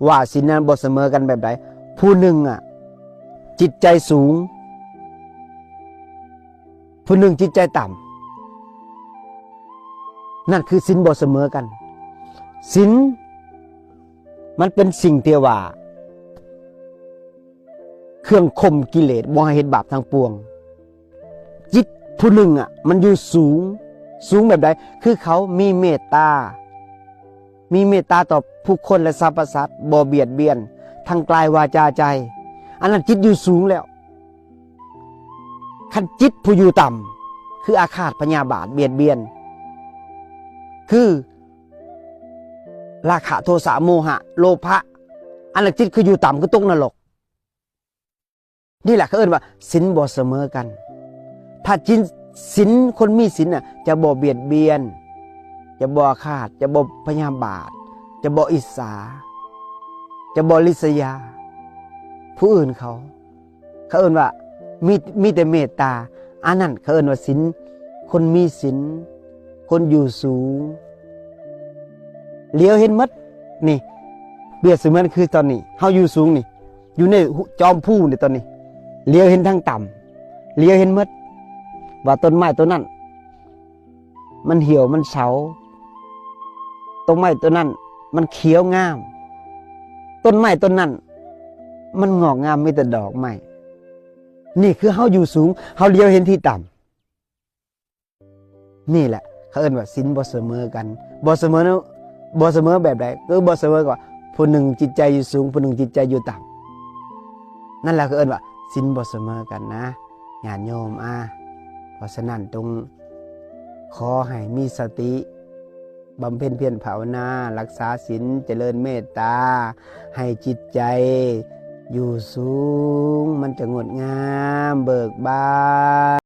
ວ່າສິນນັ້ນບໍ່ສະເໝີກັນແບບໃດ? ຜູ້ໜຶ່ງອະ ຈິດໃຈສູງ, ຜູ້ໜຶ່ງຈິດໃຈຕ່ຳ. ນັ້ນຄືສິນບໍ່ສະເໝີກັນ. ສິນມັນເປັນສິ່ງທີ່ວ່າ ເຄື່ອງຂົ່ມກິເລດ ບໍ່ໃຫ້ເຮັດບາບທັງປວງ. ຈິດຜູ້ໜຶ່ງອະ ມັນຢູ່ສູງ, ສູງແບບໃດ? ຄືເຂົາມີເມດຕາ, ມີເມດຕາຕໍ່ຜູ້ຄົນ ແລະ ສັບພະສັດ, ບໍ່ບຽດບຽນ ທັງກາຍ ວາຈາ ໃຈ. ອັນນັ້ນຈິດຢູ່ສູງແລ້ວ. ຄັນຈິດຜູ້ຢູ່ຕ່ຳ ຄືອາຄາດພະຍາບາດ ບຽດບຽນ, ຄືລາຄະ ໂທສະ ໂມຫະ ໂລພະ, ອັນນັ້ນຈິດຄືຢູ່ຕ່ຳ ຄືຕົກນະລົກ. ນີ້ແຫຼະເຂົາເອີ້ນວ່າສິນບໍ່ສະເໝີກັນ. ຖ້າຈິນ ສິນ ຄົນມີສິນນະ ຈະບໍ່ບຽດບຽນ, ຈະບໍ່ອາຄາດ, ຈະບໍ່ພະຍາບາດ, ຈະບໍ່ອິດສາ, ຈະບໍ່ລິດສະຍາຜູ້ອື່ນເຂົາ. ເຂົາເອີ້ນວ່າມີ ມີແຕ່ເມດຕາ. ອັນນັ້ນເຂົາເອີ້ນວ່າສິນ, ຄົນມີສິນ, ຄົນຢູ່ສູງ, ຫຼຽວເຫັນໝົດ. ນີ້ ປຽບສະເໝືອນຄືຕອນນີ້ ເຮົາຢູ່ສູງນີ້, ຢູ່ໃນ ຫ- ຈອມພູນີ້ຕອນນີ້, ຫຼຽວເຫັນທາງຕ່ຳ, ຫຼຽວເຫັນໝົດ ວ່າຕົ້ນໄມ້ຕົ້ນນັ້ນມັນຫ່ຽວມັນເຊົາ, ຕົ້ນໄມ້ຕົ້ນນັ້ນມັນຂຽວງາມ, ຕົ້ນໄມ້ຕົ້ນນັ້ນມັນງອກງາມ ມີແຕ່ດອກໄມ້. ນີ້ຄືເຮົາຢູ່ສູງ, ເຮົາຫຼຽວເຫັນທີ່ຕ່ຳ. ນີ້ແຫຼະເຂົາເອີ້ນວ່າສິນບໍ່ສະເໝີກັນ. ບໍ່ສະເໝີ, ບໍ່ສະເໝີແບບໃດ? ຄືບໍ່ສະເໝີກໍວ່າ ຜູ້ໜຶ່ງຈິດໃຈຢູ່ສູງ, ຜູ້ໜຶ່ງຈິດໃຈຢູ່ຕ່ຳ. ນັ້ນແຫຼະເຂົາເອີ້ນວ່າສິນບໍ່ສະເໝີກັນນະ ຍາດໂຍມ. ອາ ເພາະສະນັ້ນ ຈົ່ງຂໍໃຫ້ມີສະຕິ, ບຳເພັນພຽນພາວະນາ, ຮັກສາສິນ, ຈະເລີນເມດຕາ, ໃຫ້ຈິດໃຈຢູ່ສູງ, ມັນຈະງົດງາມເບີກບານ.